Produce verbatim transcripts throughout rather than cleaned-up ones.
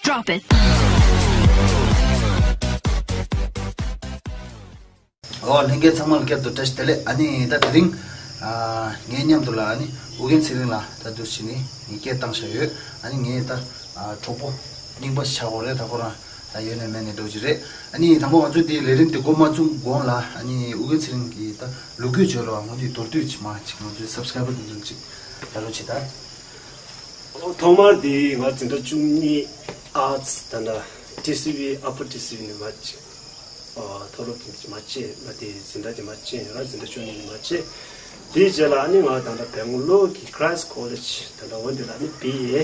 Drop it. ཨོ་ལྷན་རྒྱས་ཚང་མ་ལ་བསྐྱར་དུ་བཀྲ་ཤིས་བདེ་ལེགས། ཨ་ནི་ད་དེ་རིང་ཨ་ངའི་མཉམ་དུ་ལ་ཨ་ནི་ཨུ་རྒྱན་ཚེ་རིང་ལགས་ད་འདུག་སེ་ནི་ངས་སྐད་བཏང་བཞག་ཡོད། ཨ་ནི་ངས་ད་ཨ་གྲོགས་པོ་རྙིང་པ་ཆགས་ཡོད་རེད། ད་ཁོ་རང་ད་ཡོད་ནས་མེད་ནས་འགྲོ་གི་རེད། ཨ་ནི་དང་པོ་ང་ཚོས་དེའི་ལས་རིམ་དེ་འགོ་མ་བཙུགས་གོང་ལ་ཨ་ནི་ཨུ་རྒྱན་ཚེ་རིང་གི་ད་ལོ་རྒྱུས་བརྗོད་རོགས། ང་ཚོའི་མདོར་བསྡུས་ཅིག་མ་ཅིག་ང་ཚོའི་སབ་སི་ཀ་རའི་བར་དེ་ཚོ་ཅིག་ད་རོགས་བྱེད་ད། ཐོག་མར་དེ་ང་འཛིན་གྲྭ་བཅུ་གཉིས་ཨར་ཊི་སི་ད་ལྟ་ཊི་སི་ཝི་ཨ་པར་ཊི་སི་ཝི་ནས་མ་བྱས། ཨ་མཐོ་སློབ་དེ་མ་བྱས། མ་དེ་འཛིན་གྲྭ་དེ་མ་བྱས་ཡོད་ར། འཛིན་གྲྭ་བཅུ་གཉིས་ནས་མ་བྱས། དེའི་རྗེས་ལ་ཨ་ནི་ང་ད་ལྟ་སྦེང་ལོར་གྱི་Christ College ད་ལྟ་འོ་འདི་ལ་ཨ་ནི་བི་ཨེ་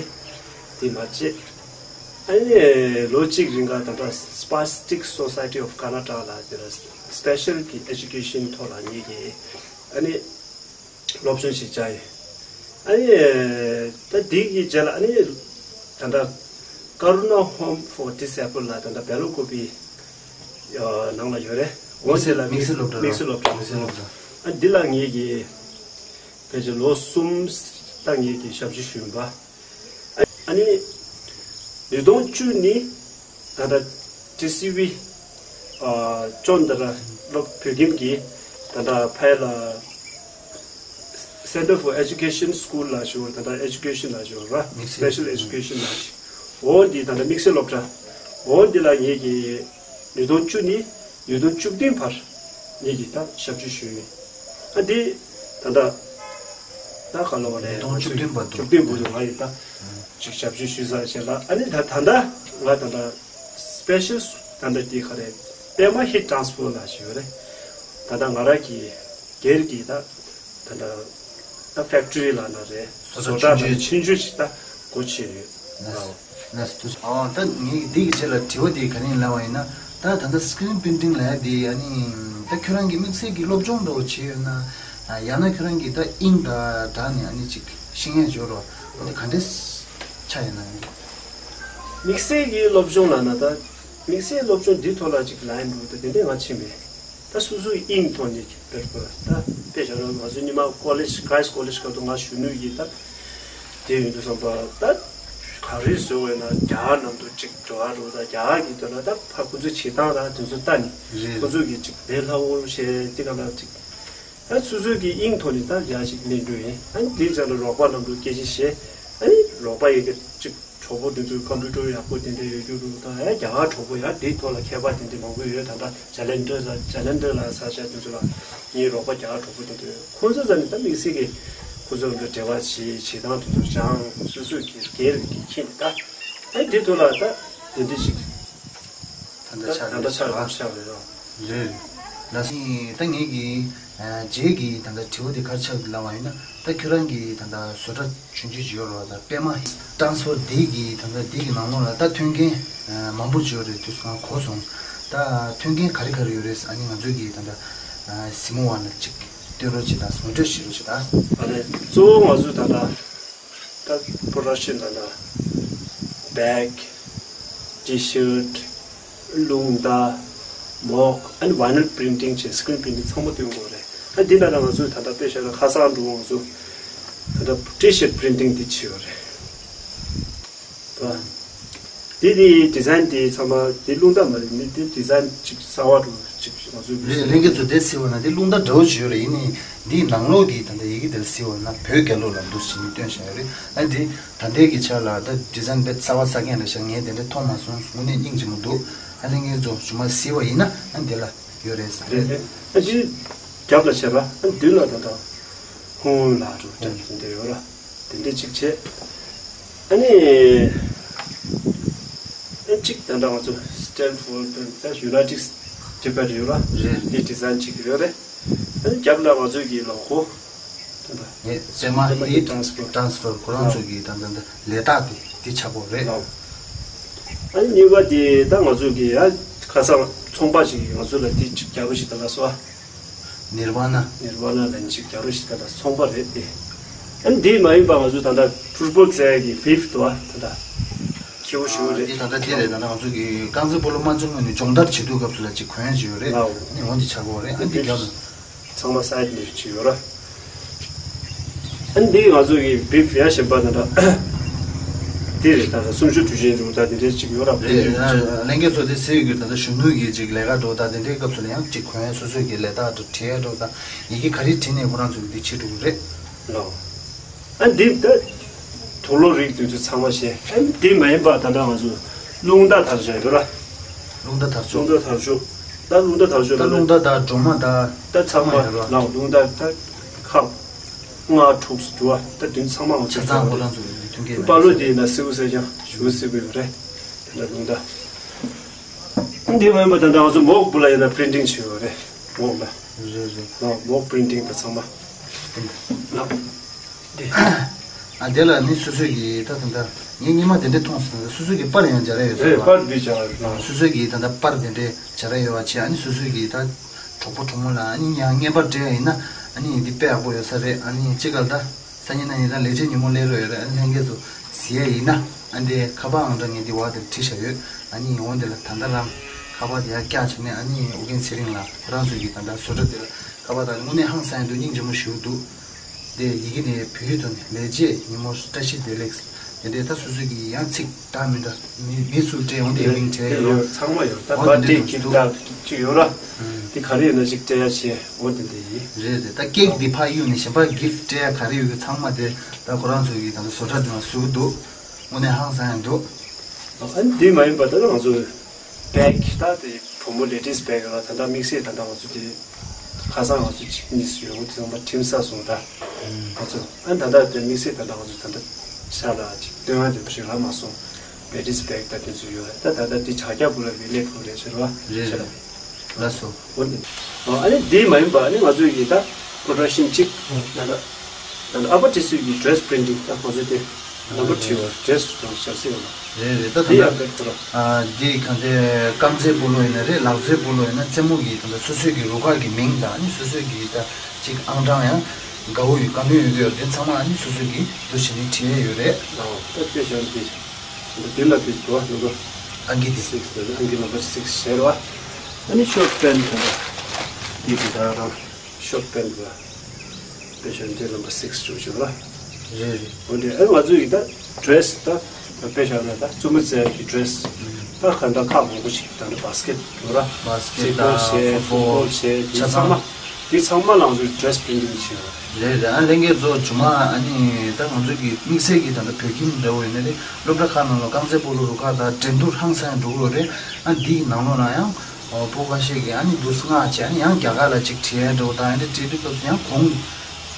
དེ་མ་བྱས། ཨ་ནི་ལོ་གཅིག་རིང་ག་ད་ལྟ་Spastic Society of Karnataka ལ་དེ་ལ་སི་པེ་ཤལ་གྱི་ཨེ་ཌུ་ཀེ་ཤན་ཐོག་ལ་ངེད་ཀྱི་ཨ་ནི་སློབ་སྦྱོང་ཞིག་བྱས་ཡིན། ཨ་ནི་ད་འདི་གི་རྗེས་ལ་ཨ་ནི་ད་ལྟ་Karuna Home for Disabled ལ་ད་ལྟ་སྦེལ་ཀོབ་པི་ནང་ལ་ཡོད་རེད། འོ་དེ་ལ་དམིགས་བསལ་སློབ་གྲྭ་ར། དམིགས་བསལ་སློབ་གྲྭ། དམིགས་བསལ་སློབ་གྲྭ། ཨ་འདི་ལ་ངེད་ཀྱི་ཕལ་ཆེར་ལོ་གསུམ་ལྟ་ངེད་ཀྱི་ཞབས་ཕྱི་ཞུས་པ། ཨ་ནི་ཉིས་སྟོང་བཅུ་ནི་ད་ལྟ་ཊི་སི་ཝི་ཨ་ཅོན་ད་ལྟ་སློབ་བོད་ཁྱིམ་གྱི་ད་ལྟ་ཕ་ཡུལ་ལ་Center for Education School ལ་ཞུ་ད་ལྟ་ཨེ་ཌུ་ཀེ་ཤན་ལ་ཞུ་ར། དམིགས་བསལ་Special Education ལ་ཞུ། འོ་འདི་ད་ལྟ་དམིགས་བསལ་སློབ་གྲྭ། འོ་འདི་ལ་ངེད་ཀྱི་ཉིས་སྟོང་བཅུ་ནི་ཉིས་སྟོང་བཅུ་བདུན་བར་ངེད་ཀྱིས་ད་ཞབས་ཕྱི་ཞུས་ཡིན། ཨ་འདི་ད་ལྟ་ད་ག་ལ་བ་རེད། ཉིས་སྟོང་བཅུ་བདུན་བར་དུ། བཅུ་བདུན་བར་དུ་ང་ཡིས་ད་ཅིག་ཞབས་ཕྱི་ཞུས་ཚར་བྱས་ལ། ཨ་ནི་ད་ད་ལྟ་ང་ད་ལྟ་སི་པེ་ཤལ་ད་ལྟ་འདི་ག་རེད། པད་མ་ཧིཊ་ཊ་རན་སི་ཕོར་ལ་ཞུས་རེད། ད་ལྟ་ང་རང་གི་སྒེར་གྱི་ད་ད་ལྟ་ད་ཕེག་ཊི་རི་ལ་ན་རེད། བཟོ་གྲྭ་ཆུང་ཆུང་ཆུང་ཆུང་ཞིག་ད་སྒོ་ཕྱེ་ཡོད། ལགས་སོ། ལགས་སོ། ཐུགས་རྗེ་ཆེ། ཨ་ད་ངས་འདི་གི་ཆེད་ལ་དྲི་བ་འདི་ག་རེ་ཡིན་ལབ་པ་ཡིན་ན། ད་ད་ལྟ་སི་ཀི་རིན་པི་རིན་ཊིང་ལབ་ཡ་འདི་ཨ་ནི་ད་ཁྱོད་རང་གི་དམིགས་བསལ་གྱི་སློབ་སྦྱོང་འདྲ་བོ་བྱས་ཡོད་ན། ཡང་ན་ཁྱོད་རང་གི་ད་དབྱིངས་དང་སྦྲགས་ནས་ཨ་ནི་ཅིག་ཤེས་ཡོན་སྦྱོར་བ་འདི་ག་འདྲས་ཆགས་ཡོད་ན་ཡང་། དམིགས་བསལ་གྱི་སློབ་སྦྱོང་ལབ་ན་ད་དམིགས་བསལ་སློབ་སྦྱོང་འདི་ཐོག་ལ་ཅིག་ལ་ཡིན་འགྲོ་ད་དེ་འདྲས་ང་ཕྱིན་མེད། ད་སོ་སོའི་དབྱིངས་ཐོག་ནས་ཀྱི་དཔེར་བརྗོད་ད་དཔེ་བཞག་ན་ང་ཚོ་ཉི་མ་ཀོ་ལེཇ་Christ College སྐབས་དུ་ང་གཞོན་ནུ་ཡིན་ད། དེ་ཡིན་དུས་ཙམ་པ་ད་ག་རེ་བཟོས་པ་ཡིན་ན་རྒྱ་གར་ནང་དུ་ཅིག་འགྲོ་བ་རུ་ད་རྒྱ་གར་གྱི་དོན་ལ་ད་ཕ་ཁོ་ཚོའི་བྱེད་སྟངས་ད་དེ་ཚོ་ལྟ་ནས་རེད། ཁོ་ཚོ་གི་ཅིག་བེ་ལྷ་འོར་བྱས་དེ་ག་ལ་ཅིག་ད་སོ་སོའི་གི་དབྱིངས་ཐོག་ནས་ད་རྒྱ་ཅིག་གནས་འགྲོ་ཡིན། ཨ་ནི་དེའི་རྗེས་ལ་རོགས་པ་ནང་དུ་སྐད་ཆ་བཤད། ཨ་ནི་རོགས་པ་ཡི་གེ་ཅིག་གྲོགས་པོ་དེ་ཚོའི་ཀམ་པུ་ཊར་ཡག་པོ་དེ་འདྲ་ཡོད་རྒྱུ་རུ་ད་ཡ་རྒྱ་གར་གྲོགས་པོ་ཡ་དེའི་ཐོག་ལ་མཁས་པ་དེ་འདྲ་མང་པོ་ཡོད། ད་ལྟ་ཇ་ལན་ཌར་ལ་ཇ་ལན་ཌར་ལ་ས་ཆ་དེ་ཚོ་ལ་ངའི་རོགས་པ་རྒྱ་གར་གྲོགས་པོ་དེ་འདྲ་ཡོད། ཁོང་ཚོ་ཚ་ནི་ད་དམིགས་བསལ་གྱི་ཁོང་ཚོ་འདྲ་འབྲེལ་བ་བྱེད་བྱེད་སྟངས་དེ་ཚོ་སྦྱང་སོ་སོས་ཀྱི་སྒེར་གྱི་ཁྱིམ་ད་ཨ་དེའི་ཐོག་ལ་ད་དེ་འདྲ་ཞིག་ད་ད་ལྟ་ཆགས་ད་ལྟ་ཆགས་རེད་ཆགས་རེད་རོ། རེད། ལགས་སོ། ད་ངེད་ཀྱི་རྗེས་ཀྱི་ད་ལྟ་དྲི་བ་དེ་ག་རེ་ཆགས་འདུག་ལབ་པ་ཡིན་ན། ད་ཁྱོད་རང་གི་ད་ལྟ་བཟོ་གྲྭ་ཆུང་ཆུང་ཅིག་ཡོད་རེད་བ། ད་པད་མ་ཊ་རན་སི་ཕོར་འདི་གི་ད་ལྟ་འདི་གི་ནང་ལོགས་ལ་ད་མཐུན་རྐྱེན་མང་པོ་ཅིག་ཡོད་རེད་དུས་ང་གོ་སོང་། ད་མཐུན་རྐྱེན་ག་རེ་ག་རེ་ཡོད་རེད། ཨ་ནི་ང་ཚོའི་གི་ད་ལྟ་གཟིགས་མོ་བ་ལ་ཅིག་སྟོན་རོགས་བྱེད་དང་ངོ་སྤྲོད་བྱེད་རོགས་བྱེད་དང་། ཨ་ནི་གཙོ་བོ་ང་ཚོའི་ད་ལྟ་ད་པོ་རོ་ཌག་ཤན་ད་ལྟ་བེག་ཊི་ཤར་ཊི། རླུང་རྟ། མོག་ཨ་ནི་བའི་ནིལ་པི་རིན་ཊིང་བྱས་སི་ཀི་རིན་པི་རིན་ཊིང་ཚང་མ་སྟོན་དགོས་རེད། ཨ་འདི་ནང་ལ་ང་ཚོས་ད་ལྟ་དཔེ་བཞག་ན་ཁ་སང་འགྲོ་ང་ཚོ་ད་ལྟ་ཊི་ཤར་ཊི་པི་རིན་ཊིང་འདི་བྱས་ཡོད་རེད། ད་འདི་འདི་ཌི་ཛའིན་འདི་ཚང་མ་འདི་རླུང་རྟ་མ་རེད། མི་འདི་ཌི་ཛའིན་ཅིག་གསར་བ་འགྲོ་ཅིག་ང་ཚོས་རེད། ལྷན་རྒྱས་ཚོ་དེ་གཟིགས་པ་ན་དེ་རླུང་རྟ་འདྲ་བོ་ཅིག་ཡོད་རེད། ཡིན་ནའི་འདིའི་ནང་ལོགས་ཀྱི་ད་ལྟ་ཡི་གེ་དེར་གཟིགས་པ་ན་བོད་རྒྱལ་ལོ་ལ་འདུག་ཟེར་ནས་སྟོན་བཞག་ཡོད་རེད། ཨ་འདི་ད་ལྟའི་གི་ཆ་ལ་ད་ཌི་ཛའིན་དཔེ་གསར་བ་གསར་རྐྱང་རེད་ཤག་ངས་དེ་འདྲ་མཐོང་མ་སོང་། དངོས་གནས་སྙིང་རྗེ་མོ་འདུག་ཨ་ལྷན་རྒྱས་ཚོ་ཞུ་མ་གཟིགས་པ་ཡིན་ན་ཨ་འདི་ལ་ཡོད་རེད་ཟེར། རེད་རེད། ཨ་འདི་རྒྱབ་ལ་བྱས་པ་ཨ་མདུན་ལ་ད་ད་ཧུང་ལ་འགྲོ་དེ་འདྲ་ཡོད་ར། དེ་འདྲ་གཅིག་བྱས། ཨ་ནི་ཨ་གཅིག་ད་ལྟ་ང་ཚོ་སི་ཊེན་ཕོར་ཌི་ད་ཡུ་ནའི་ཊེཌ་ཊི་བེཊ་ཡོད་ར། རེད། དེ་ཌི་ཛའིན་གཅིག་ཡོད་རེད། ཨ་ནི་རྒྱབ་ལ་ང་ཚོའི་གི་ལོ་གོ་ད་ལྟ་ངས་པད་མ་ཧིཊ་ཊི་རན་སི་ཕར། ཊི་རན་སི་ཕར་ཁོ་རང་ཚོ་གི་ད་ལྟ་འདི་ལས་རྟགས་དེ་དེ་ཆགས་པོ་རེད། ལགས། ཨ་ནི་གཉིས་པ་དེ་ད་ང་ཚོ་གི་ཡ་ཁ་སང་ཚོང་པ་ཞིག་གིས་ང་ཚོ་ལ་དེ་ཅིག་རྒྱག་རོགས་ཞིག་ད་ལ་སོ། ནིར་ཝ་ན། ནིར་ཝ་ན་ལ་ཅིག་རྒྱག་རོགས་ཞིག་ད་ལ་ཚོང་པ་རེད་དེ། ཨ་ནི་དེ་མ་ཡིན་པ་ང་ཚོ་ད་ལྟ་ཕུཊ་བོལ་རྩེད་ཡ་གི་བིབ་དུ་བ་ད་ལྟ་ཁྱེའུ་ཞུ་རེད། དེ་ད་ལྟ་དེ་རེད། ད་ལྟ་ང་ཚོ་གི་རྐང་རྩེད་སྤོ་ལོ་དམར་མཆོད་ངོས་ནས་སྦྱོང་བརྡར་བྱེད་དུས་སྐབས་སུ་ལ་ཅིག་གོན་ཡ་ཅིག་ཡོད་རེད། ལའོ། ཨ་ནི་འོ་འདི་ཆགས་པོ་རེད། ཨ་ནི་དེ་རྒྱབ་ལ། ཚང་མ་སའིཌ་ནས་ཅིག་ཡོད་ར། ཨ་ནི་འདི་ང་ཚོ་གི་བིབ་ཡ་གཞན་པ་དང་འདྲ། དེ་རེད། ད་ལྟ་གསུང་ཆོས་གྲོས་གཞི་འདྲ་བོ་ད་དེ་འདྲའི་ཅིག་ཡོད་རབས་རེད། ལྷན་རྒྱས་ཚོ་དེ་ཟེར་ཡོད་ཀྱི། ད་ལྟ་གཞོན་ནུ་གི་ཅིག་ལས་ཀ་འགྲོ་ད་དེ་འདྲའི་སྐབས་སུ་ལ་ཡང་ཅིག་གོན་སོ་སོའི་གི་ལས་རྟགས་འདྲ་བྲིས་ཡ་འགྲོ་ད་ཡི་གེ་ག་རེ་བྲིས་ནས་ཁོ་རང་ཚོ་གི་འདི་བྱེད་འགྲོ་གི་རེད། ལོ། ཨ་འདི་ད་དུག་ལོག་རིགས་དེ་ཚོ་ཚང་མ་བཤད། ཨ་འདི་མ་ཡིན་པ་ད་ལྟ་ང་ཚོ་རླུང་རྟ་དར་ཆ་ཡོད་ར། རླུང་རྟ་དར་ལྕོག་རླུང་རྟ་དར་ལྕོག་ད་རླུང་རྟ་དར་ལྕོག་ད་ད་རླུང་རྟ་དང་སྒྲོལ་མ་ད་ད་ཚང་མ་ཡོད་ར། ལག་རླུང་རྟ་ད་ཁག་ལྔ་དྲུག་དྲུག་པ་ད་དུང་ཚང་མ་ང་ཆ་ཚང་ཚང་ཁོ་རང་ཚོ་མཐུན་རྐྱེན་པ་ལོ་དེ་ཡིན་ན་སེའུ་ཟེར་ཀྱང་ཞུ་སེའུ་ཡོད་རེད། དེ་འདྲ་རླུང་རྟ། འདི་མ་ཡིན་པ་ད་ལྟ་ང་ཚོ་མོག་པུ་ལ་ཡིན་ན་པི་རིན་ཊིང་བྱས་ཡོད་རེད། མོག་ལ། རེད་རེད། ལག་མོག་པི་རིན་ཊིང་ད་ཚང་མ། ལག་དེ། ཨ་དེ་ལ་ནི་སོ་སོའི་གི་ད་ད་ད་ངས་སྔོན་མ་དེ་འདྲས་མཐོང་སོང་། སོ་སོའི་གི་པར་ཡང་སྦྱར་ཡ་ཡོད་རེད། ཚོད་པ་པར་འདི་སྦྱར་ཡ་ཡོད། སོ་སོའི་གི་ད་ད་པར་དེ་འདྲས་སྦྱར་ཡ་ཡོད་པ་བྱས། ཨ་ནི་སོ་སོའི་གི་ད་གྲོགས་པོ་གྲོགས་མོ་ལ་ཨ་ནི་ཡང་བརྙན་པར་སྤྲད་ཡ་ཡིན་ན་ཨ་ནི་འདི་དཔེ་ཡག་པོ་ཡོད་ས་རེད། ཨ་ནི་ཅི་གལ་ད་སང་ཉིན་གནངས་ཉིན་ད་ལས་བྱེད་ཉིན་མོ་སླེབས་རོགས་ཡོད་རེད། ཨ་ནི་ལྷན་རྒྱས་ཚོ་གཟིགས་ཡ་ཡིན་ན་ཨ་འདི་ཁ་པར་ཨང་གྲངས་ངས་འདི་བར་དེར་བྲིས་བཞག་ཡོད། ཨ་ནི་འོང་དེ་ལ་ད་ལྟ་རང་ཁ་པར་དེ་ཡར་བཀྱག་བྱས་ནས་ཨ་ནི་ཨོ་རྒྱན་ཚེ་རིང་ལ་ཁོ་རང་ཚོའི་གི་ད་ལྟ་བཟོ་གྲྭ་དེ་ལ་ཁ་པར་དང་དངོས་གནས་ཧང་སང་ཡ་འདུག་སྙིང་རྗེ་མོ་ཞེ་པོ་འདུག་དེ་ཡི་གེ་ནས་བོད་ཡིག་ཐོག་ནས་ལས་བྱེད་ཉིན་མོ་བཀྲ་ཤིས་བདེ་ལེགས། དེ་འདྲའི་ད་སོ་སོ་གི་ཡང་ཚིག་འདྲ་མི་འདྲ་མི་མི་སུ་སྤྲད་ཡོང་དེ་མིང་བྲིས་ཡོད། ཡོད་ཚང་མ་ཡོད། ད་འོ་བར་དེ་ཌེ་འདྲ་གི་འདུག་ད་ཅིག་ཡོད་ར། ཨང་། དེ་ག་རེ་ཡོད་ན་ཅིག་སྤྲད་ཡ་བྱས་འོ་དེ་འདྲ་ཡིན། རེད་རེད། ད་ཀེག་འདི་ཕར་གཡུག་ནས་གཞན་པ་གིཕ་ཊི་སྤྲད་ཡ་ག་རེ་ཡོད་གི་ཚང་མ་དེ་ད་ཁོ་རང་ཚོ་གི་ད་ལྟ་བཟོ་གྲྭ་འདི་ནང་བཟོ་གི་འདུག་དངོས་གནས་ཧང་སང་ཡ་འདུག་ཨ་ནི་དེ་མ་ཡིན་པ་ད་ང་ཚོ་བེག་ད་དེ་བུ་མོ་ལེ་ཌིས་བེག་ཡོད་ལ་ད་ལྟ་དམིགས་བསལ་ད་ལྟ་ང་ཚོ་དེ་ཁ་སང་ང་ཚོ་གཅིག་གཉིས་སུ་ཡོང་དེ་ཚང་མ་ཁྲིམས་ས་སོང་ད་ང་ཚོ་ཨ་ད་ལྟ་དེ་དམིགས་བསལ་ད་ལྟ་ང་ཚོ་ད་ལྟ་ཤ་ལ་གཅིག་སྟོན་ཡ་དེ་ཞིག་རག་མ་སོང་། ལེ་ཌིས་བེག་ད་དེ་ཚོ་ཡོད་ད་ད་ལྟ་དེ་བྱ་རྒྱ་བུ་ལ་བི་ལེ་བུ་རེད་ཟེར་བ་རེད་ཟེར་བ། ལགས་སོ། འོ་ནི། ཨ་ནི་དེ་མ་ཡིན་པ་ཨ་ནི་ང་ཚོའི་གི་ད་པོ་རོ་ཌག་ཤན་གཅིག་ད་ལྟ་ད་ལྟ་ཨ་པ་ཏི་སུའི་གི་ཌི་རེ་སི་པི་རིན་ཊིང་ད་ང་ཚོའི་དེ་ནམ་བར་བྲིས་པ་ཌི་རེ་སི་དང་ཞབས་སེ་ཡོད་ལ། རེད་རེད། ད་ད་དེ་ཡང་ལྟ་དཔེ་ཁོ་ར། ཨ་འདི་གང་དེ་རྐང་རྩེད་སྤོ་ལོ་ཡིན་ན་རེད། ལག་རྩེད་སྤོ་ལོ་ཡིན་ན་རྩེད་མོ་གི་ད་ལྟ་སོ་སོའི་གི་རུ་ཁག་གི་མིང་དང་ཨ་ནི་སོ་སོའི་གི་ད་གཅིག་ཨང་གྲངས་ཡང་དགའ་བོ་ཡོད་དགའ་མོས་ཡོད་གི་ཡོད་དེ་ཚང་མ་ཨ་ནི་སོ་སོའི་གི་འདུ་བྱེད་ནི་བྲིས་ཡས་ཡོད་རེད། ཨོ་ད་དཔེ་བཞག་འདི། འདི་ལ་དེ་འགྲོ་བ་ནམ་བར་ཨང་ཀི་དེ། སིག་སི་ལ་ཨང་ཀི་ནམ་བར་སིག་སི་བྱས་རེད་བ། ཨ་ནི་ཤོར་ཊི་པེན་ཊི་དང་། འདི་གི་ད་རང་ཤོར་ཊི་པེན་ཊི་ལ་དཔེ་བཞག་འདི་ནམ་བར་སིག་སི་བྱུག་བྱུག་ལ། རེད་རེད། འོ་འདི་ཨ་ང་ཚོ་ཡི་ད་ཌི་རེ་སི་ད་ད་དཔེ་བཞག་ན་ད་བཙུན་མོ་བཙའ་གི་ཌི་རེ་སི་ད་ག་འདྲ་ཁག་མང་པོ་ཞིག་ད་འདྲ་བ་སི་ཀེ་ཊི་འགྲོ་ར། བ་སི་ཀེ་ཊི་ཕུཊ་བོལ་བྱས་ཕུཊ་བོལ་བྱས་འདི་ཚང་མ་འདི་ཚང་མ་ལ་ང་ཚོ་ཌི་རེ་སི་པི་རིན་ཊིང་བྱས་ར། རེད་རེད། ཨ་ལྷན་རྒྱས་ཚོ་ཇུ་མ་ཨ་ནི་ད་ང་ཚོ་གི་དམིགས་བསལ་གྱི་ད་ལྟ་བོད་ཁྱིམ་འདྲ་བོ་ཡིན་ན་རེད། སློབ་གྲྭ་ཁག་ནང་ལ་རྐང་རྩེད་སྤོ་ལོ་རུ་ཁག་དང་འགྲན་བསྡུར་ཧང་སང་འགྲོ་གི་ཡོད་རེད། ཨ་འདིའི་ནང་ལོགས་ལ་ཡང་སྤོ་ཁ་ཤས་ཀྱིས་ཨ་ནི་འདུག་སྔགས་བྱས་ཨ་ནི་ཡང་རྒྱ་གར་ལ་ཅིག་བྲིས་ཡ་འདྲ་བོ་དང་ཨ་ནི་བྲིས་དུས་སྐབས་སུ་ཡང་གོང་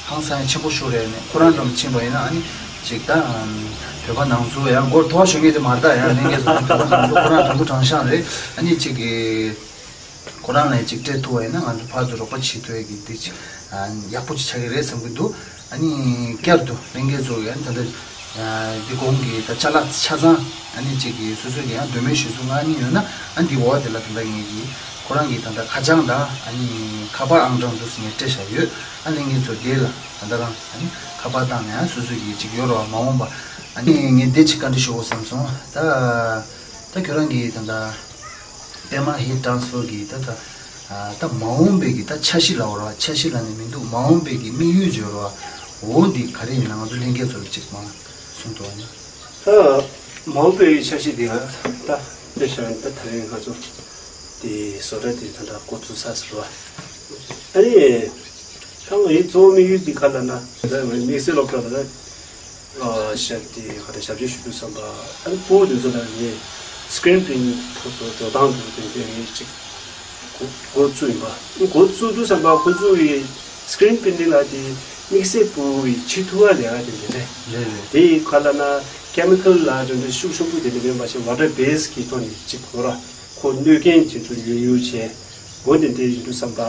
ཧང་སང་ཆེན་པོ་ཤོར་རེད། ཨ་ནི་ཁོ་རང་འགྲམ་ཕྱིན་པ་ཡིན་ན་ཨ་ནི་ཅིག་ད་བོད་པ་ནང་ཚོ་ཡང་མགོ་མཐོ་བ་ཞུ་མཁན་དེ་མ་རེད་ད། ཡང་ལྷན་རྒྱས་ཚོ་བོད་པ་ནང་ཚོ་ཁོ་རང་དྲང་པོ་དྲང་བཞག་རེད། ཨ་ནི་ཅིག་གི་ཁོ་རང་ལ་ཅིག་སྤྲད་ཐུབ་པ་ཡིན་ན་ང་ཚོ་ཕར་ཚུར་རོགས་པ་བྱེད་ཐུབ་ཡ་གི་འདི་ཅིག་ཨ་ཡག་པོ་ཅིག་ཆགས་ཀྱི་རེད་བསམ་གྱི་འདུག་ཨ་ནི་བསྐྱར་དུ་ལྷན་རྒྱས་ཚོ་ཡང་ད་ལྟ་འདི་གོང་གི་ད་ཅ་ལག་ཆ་ཚང་ཨ་ནི་ཅིག་གི་སོ་སོ་གི་ཡང་འདོད་མོས་ཞུ་གསུང་ཨ་ནི་ཡོད་ན་ཨ་འདི་འོག་དེ་ལ་ད་ལྟ་ངེད་ཀྱི་ཁོ་རང་གི་ད་ལྟ་ཁ་བྱང་དང་ཨ་ནི་ཁ་པར་ཨང་གྲངས་འདུག་སེ་ངས་སྤྲད་བཞག་ཡོད། ཨ་ལྷན་རྒྱས་ཚོ་དེ་ལ་ད་ལྟ་རང་ཨ་ནི་ཁ་པར་བཏང་ནས་ཨ་སོ་སོ་གི་ཅིག་ཡོད་རེད་བ། མ་འོངས་པ་ཨ་ནི་ངས་འདི་ཅིག་བཀའ་འདྲི་ཞུ་དགོས་བསམ་སོང་། ད་ད་ཁྱོད་རང་གི་ད་ལྟ། པད་མ་ཧེ་ཊི་རན་སི་ཕར་གི་ད་ད་ད་མ་འོངས་པའི་གི་ད་འཆར་གཞི་ལབ་ར། འཆར་གཞི་ལབ་ནས་མི་འདུག་མ་འོངས་པའི་གི་དམིགས་ཡུལ་བརྗོད་ར། འོ་འདི་ག་རེ་ཡིན་ན་ང་ཚོ་ལྷན་རྒྱས་ཚོ་ལ་ཅིག་མ་གསུང་ཐུབ་ཨ་ནི། ད་མ་འོངས་པའི་འཆར་གཞི་འདི་ང་ད་དཔེ་བཞག་ན་ད་ད་རེས་ང་ཚོ་དེ་བཟོ་གྲྭ་དེ་ད་ད་འགོ་ཚུགས་ས་ཟེར་བ་ཨ་ནི། ད་ང་ཡི་གཙོ་བོ་དམིགས་ཡུལ་འདི་ག་ལབ་ན་ད་དམིགས་བསལ་སློབ་གྲྭ་ལ་ད། ཞབས་དེ་ག་རེ་ཞབས་ཕྱི་ཞུ་དུས་བསམ་པ་ཨ་ནི་ཕྲུ་གུ་དེ་ཚོ་ལ་ངས་སི་ཀི་རིན་པི་རིན་ཊི་ཕྲུ་གུ་འགྲོ་སྟངས་དེ་ཚོ་དེ་ངས་ཅིག་འགོ་འགོ་བཙུགས་ཡིན་པ། འགོ་བཙུགས་དུས་བསམ་པ་ཁོ་ཚོ་ཡི་སི་ཀི་རིན་པི་རིན་ཊིང་ལ་དེ་དམིགས་བསལ་ཕྲུ་གུ་ཡི་བྱེད་ཐུབ་པ་ལས་ཀ་དེ་འདྲ་རེད། རེད་རེད། དེ་ཡི་ག་ལབ་ན་ཀེ་མི་ཀལ་ལ་དེ་འདྲ་ཤུགས་ཆེན་པོ་དེ་འདྲ་མེད་པ་བྱས་ཝ་ཊར་བེ་སི་གི་ཐོག་ནས་ཅིག་འགྲོ་ར་ཁོ་གནོད་སྐྱོན་དེ་ཚོ་ཉུང་ཉུང་བྱས་འགོ་དེ་འདྲ་ཡིན་དུས་བསམ་པ་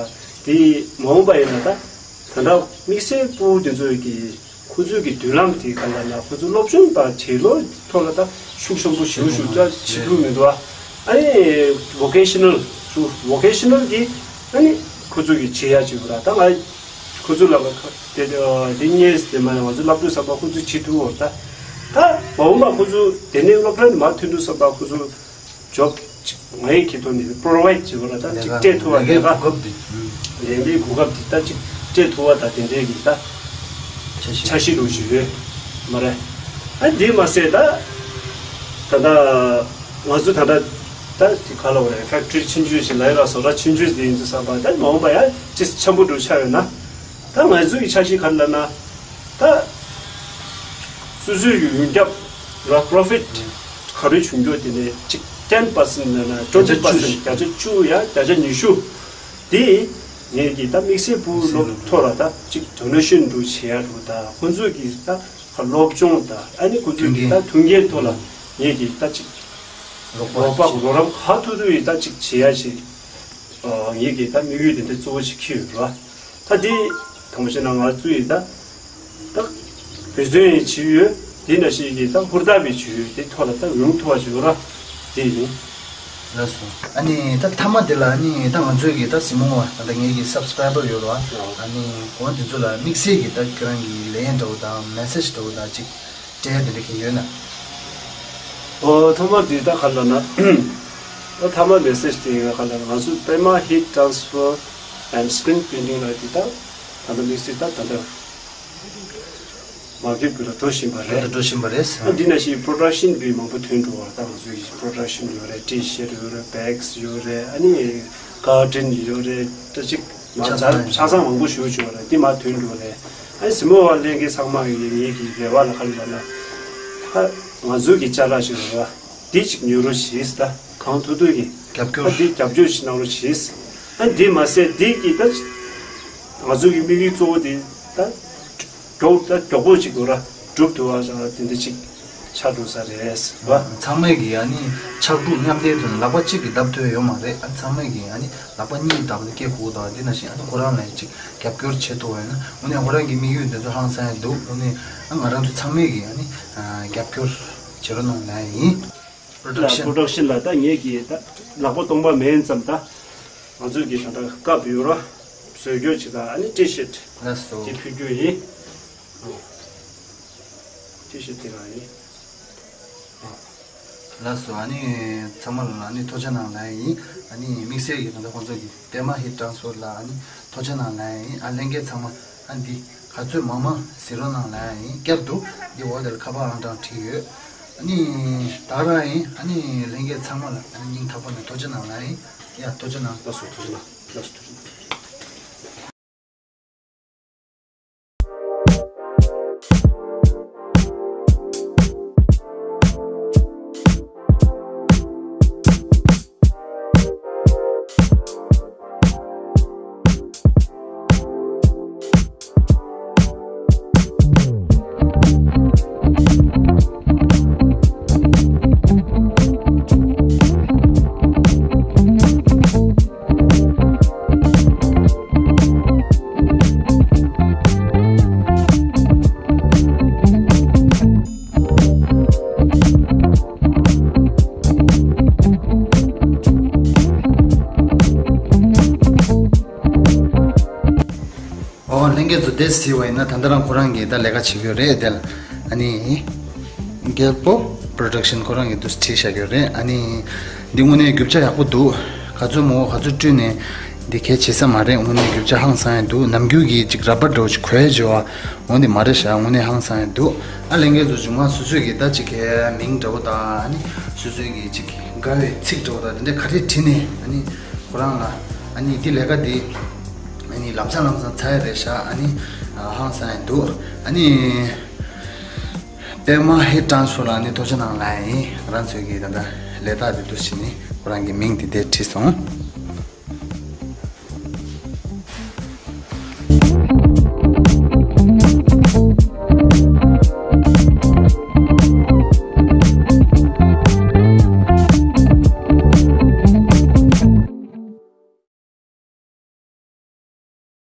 དེ་མ་འོངས་པ་ཡིན་ན་ད་ད་ལྟ་དམིགས་བསལ་ཕྲུ་གུ་དེ་ཚོ་ཡི་གི་ཁོ་ཚོའི་གི་མདུན་ལམ་དེ་ག་ལ་ན་ཁོ་ཚོ་སློབ་སྦྱོང་དང་བྱེད་ལོ་ཐོག་ལ་ད་ཤུགས་ཆེན་པོ་ཞེ་པོ་ཞིག་ད་བྱེད་ཐུབ་མི་འདུག་ཨ་ནི་ཝོ་ཀེ་ཤ་ནལ་ཚུ་ཝོ་ཀེ་ཤ་ནལ་གི་ཨ་ནི་ཁོ་ཚོ་གི་བྱེད་ཡ་བྱེད་དགོས་ར། ད་ང་ཁོ་ཚོ་ལ་དེ་དེ་ངས་དེ་མ་ང་ཚོ་སློབ་ཕྲུག་བསམ་པ་ཁོ་ཚོ་བྱེད་ཐུབ་འོ། ད་ད་མ་འོངས་པ་ཁོ་ཚོ་དེ་ནས་སློབ་གྲྭ་ནས་མར་ཐོན་དུས་བསམ་པ་ཁོ་ཚོ་ཇོབ་ཅིག་ངའི་ཁྱེད་ཐོག་ནས་པྲོ་བའིཌ་བྱེད་པ་ར། ད་ཅིག་སྤྲད་ཐུབ་པ་ལས་ཀ་གོ་སྐབས་དེ། ལས་ཀའི་གོ་སྐབས་དེ་ད་ཅིག་སྤྲད་ཐུབ་པ་ད་དེ་འདྲའི་གི་ད་འཆར་གཞི་འཆར་གཞི་རུ་ཞིག་ཡོད་མ་རེད། ཨ་འདི་མ་ཟད་ད་ ད་ལྟ་ང་ཚོ་ད་ལྟ་ད་དེ་ག་ལ་བ་རེད། ཕེག་ཊི་རི་ཆུང་ཆུང་ཞིག་ལ་ཡོད་ལ་སོ་ར་ཆུང་ཆུང་དེ་ཡིན་ཚུལ་བསམ་པ་ད་མ་འོངས་པ་ཡ་ཅི་ཆེན་པོ་འགྲོ་ཆགས་ཡོད་ན། ད་ང་ཚོ་གི་འཆར་གཞི་ག་རེ་ལབ་ན། ད་སོ་སོའི་ཡོན་ཁྱབ་ར་པོ་རོ་ཕིཊ་ག་རེ་བྱུང་རྒྱུ་དེ་ནས་གཅིག་ཊེན་པར་སེན་ཊི་ནས་ན་ཊུ་ཝེན་ཊི་པར་སེན་ཊི། བརྒྱ་ཆ་བཅུ་ཡ་བརྒྱ་ཆ་ཉི་ཤུ་དེ་ངས་ཀྱི་ད་དམིགས་བསལ་བུ་སློབ་ཐོག་ལ་ད་གཅིག་ཌོ་ནེ་ཤན་འགྲོ་བྱེད་ཡ་འགྲོ། ད་ཁོང་ཚོས་ཀྱི་ད་སློབ་སྦྱོང་ད་ཨ་ནི་ཁོང་ཚོས་ཀྱི་ད་མཐུན་རྐྱེན་ཐོག་ལ་ངས་ཀྱི་ད་གཅིག་རོགས་པ་རོགས་པ་རོགས་རམ་ག་ཐུབ་ཐུབ་ཡིན་ད་གཅིག་བྱེད་ཡ་ཞིག་ཨ་ངེད་ཀྱི་ད་དམིགས་ཡུལ་དེ་འདྲ་གཙོ་བོ་ཞིག་འཁྱེར་ཡོད་རེད་བ། ད་དེ་དང་པོ་བྱས་ན་ང་ཚོ་ཡི་ད་ད་འབད་བརྩོན་ཡིན་བྱེད་ཡོད། དེ་ནང་བཞིན་གྱི་ད་ཧུར་ཐག་པའི་བྱེད་ཡོད་དེ་ཐོག་ལ་ད་ཡོང་ཐུབ་པ་བྱེད་ར་དེ་ཡིན། ལགས་སོ། ཨ་ནི་ད་མཐའ་མ་དེ་ལ་ཨ་ནི་ད་ང་ཚོའི་གི་ད་གཟིགས་མོ་བ་ད་ངེད་ཀྱི་སབ་སི་ཀ་རའི་བར་ཡོད་རེད་བ། ཨ་ནི་ཁོང་དེ་ཚོ་ལ་དམིགས་བསལ་གྱི་ད་ཁྱོད་རང་གི་ལན་འདྲ་བོ་དང་མེ་སེ་ཇི་འདྲ་བོ་དང་ཅིག་སྤྲད་དེ་འདྲ་གི་ཡོད་ན། ཨོ་ཐོག་མར་དེ་ད་ག་ལ་ན། ད་ཐ་མ་མེ་སེ་ཇི་དེ་ཡིན་ག་ལ་ན་ང་ཚོ་པད་མ་ཧིཊ་ཊེ་རན་སི་ཕར་ཨེན་ཌི་སི་ཀི་རིན་པི་རི་ཊིང་ལ་དེ་ད་ད་ལྟ་དམིགས་བསལ་ད་ད་ལྟ་མར་ཀེཊ་བུ་ལ་འགྲོ་བཞིན་པ་རེད། འགྲོ་བཞིན་པ་རེད། ཨ་འདི་ནང་བཞིན་པོ་རོ་ཌག་ཤན་བུ་མང་པོ་ཐོན་འགྲོ་བ་ད་ང་ཚོའི་པོ་རོ་ཌག་ཤན་ཡོད་རེད། ཊི་ཤར་ཊི་ཡོད་རེད། བེག་སི་ཡོད་རེད། ཨ་ནི་ཀར་ཊན་ཡོད་རེད། ད་ཅིག་མ་ཆ་ཚང་ཆ་ཚང་མང་པོ་ཞེ་པོ་ཅིག་ཡོད་རེད། དེ་མར་ཐོན་འགྲོ་རེད། ཨ་ནི་གཟིགས་མོ་བ་ལྷན་རྒྱས་ཚང་མ་ཡི་ངེད་ཀྱི་རེ་བ་ལ་ག་རེ་ལབ་ན། ད་ང་ཚོའི་གི་ཅ་ལག་ཅིག་རེད་བ། འདི་ཅིག་ཉོ་རོགས་བྱེད་ད་གང་ཐུབ་ཐུབ་ཀྱི་རྒྱབ་སྐྱོར། ཨ་འདི་རྒྱབ་སྐྱོར་ཞིག་གནང་རོགས་བྱེད། ཨ་འདི་མ་ཟད་འདི་གི་ད་ང་ཚོའི་གི་དམིགས་ཡུལ་གཙོ་བོ་དེ་ད་མགྱོགས་ད་མགྱོགས་པོ་ཅིག་འགྲོ་ར་འགྲུབ་ཐུབ་པ་དེ་འདྲ་ཅིག་ཆགས་འགྲོ་ས་རེད་བ། ཚང་མས་གི་ཨ་ནི་ཕྱག་དྲུག་མཉམ་འདེགས་དང་ལག་པ་གཅིག་གིས་བརྡབ་ཐུབ་ཡོད་མ་རེད། ཨ་ཚང་མས་གི་ཨ་ནི་ལག་པ་གཉིས་བརྡབ་ནས་སྐད་ཤོར་དང་དེ་ནང་བཞིན་ཨ་ནི་ཁོ་རང་ལ་ཅིག་རྒྱབ་སྐྱོར་བྱེད་ཐུབ་པ་ཡིན་ན་དངོས་གནས་ཁོ་རང་གི་དམིགས་ཡུལ་འདི་ཚོ་ཧང་སང་ཡ་འདུག་དངོས་གནས་ཨ་ང་རང་ཚོ་ཚང་མས་གི་ཨ་ནི་རྒྱབ་སྐྱོར་བྱེད་རོགས་གནང་ལབ་ཡ་ཡིན། པོ་རོ་ཌག་ཤན། པོ་རོ་ཌག་ཤན་ལ་ད་ངེད་ཀྱི་ད་ལག་པ་སྟོང་པ་མིན་ཙམ་ད་ང་ཚོས་ཀྱི་ད་ད་སྐབས་ཡོད་ར་བཟོ་རྒྱུ་ཅིག་ད་ཨ་ནི་ཊི་ཤར་ཊི་ལགས་སོ། དེ་ཕུལ་རྒྱུ་ཡིན། ཊི་ཤར་ཊི་དེ་རང་ཡིན། ལགས་སོ། ཨ་ནི་ཚང་མ་ལ་ཨ་ནི་ཐུགས་རྗེ་གནང་ལབ་ཡིན། ཨ་ནི་དམིགས་བསལ་གྱི་ད་ལྟ་ཁོང་ཚོ་གི་པད་མ་ཧིཊ་ཊེ་རན་སི་ཕར་ལ་ཨ་ནི་ཐུགས་རྗེ་གནང་ལབ་ཡིན། ཨ་ལྷན་རྒྱས་ཚང་མ་ཨ་འདི་ག་ཚོད་མང་མང་གཟིགས་རོགས་གནང་ལབ་ཡིན། བསྐྱར་དུ་འདི་འོག་དེ་ལ་ཁ་པར་ཨང་གྲངས་བྲིས་ཡོད། ཨ་ནི་ད་ག་རང་ཡིན། ཨ་ནི་ལྷན་རྒྱས་ཚང་མ་ལ་ཨ་ནི་སྙིང་ཐག་པ་ནས་ཐུགས་རྗེ་གནང་ལབ་ཡིན། ཡ་ཐུགས་རྗེ་གནང་། ལགས་སོ་ཐུགས་རྗེ་གནང་། ལགས་སོ་ཐུགས་རྗེ་གནང་། ཨོ་ལྷན་རྒྱས་ཚོ་དེ་གཟིགས་པ་ཡིན་ན་ད་ལྟ་རང་ཁོ་རང་གིས་ད་ལས་ཀ་བྱེད་ཀྱི་ཡོད་རེད། དེ་ལ་ཨ་ནི་རྒྱལ་པོ་པོ་རོ་ཌག་ཤན་ཁོ་རང་གིས་དུ་བྲིས་བཞག་ཡོད་རེད། ཨ་ནི་འདི་དངོས་གནས་རྒྱུ་ཆ་ཡག་པོ་འདུག་ག་ཚོད་མོ་ག་ཚོད་བསྐྲུན་ནས་འདི་གས་བྱེད་ས་མ་རེད། དངོས་གནས་རྒྱུ་ཆ་ཧང་སང་ཡ་འདུག་ནམ་རྒྱུན་གྱི་ཅིག་ར་པར་འདྲ་བོ་ཞིག་གོན་བྱས་པ་འོ་འདི་མ་རེད་ཤག་དངོས་གནས་ཧང་སང་ཡ་འདུག་ཨ་ལྷན་རྒྱས་ཚོ་མཇུག་མ་སོ་སོས་ཀྱི་ད་ཅིག་གས་མིང་འདྲ་བོ་དང་ཨ་ནི་སོ་སོས་ཀྱི་ཅིག་དགའ་བའི་ཚིག་འདྲ་བོ་དང་དེ་འདྲ་ག་རེ་བྲིས་ནས་ཨ་ནི་ཁོ་རང་ལ་ཨ་ནི་འདི་ལས་ཀ་འདི་ཨ་ནི་ལམ་སང་ལམ་སང་ཚར་ཡ་རེད་ཤག་ཨ་ནི་ཧང་སང་ཡ་འདུག་ཨ་ནི་པད་མ་ཧིཊ་ཊེ་རན་སི་ཕར་ལ་ཨ་ནི་ཐུགས་རྗེ་གནང་ལབ་ཡིན། ང་རང་ཚོའི་གི་ད་ལྟ་ལས་རྟགས་འདི་འདུག་བྱས་ནས་ཁོ་རང་གི་མིང་འདི་དེ་བྲིས་སོང་།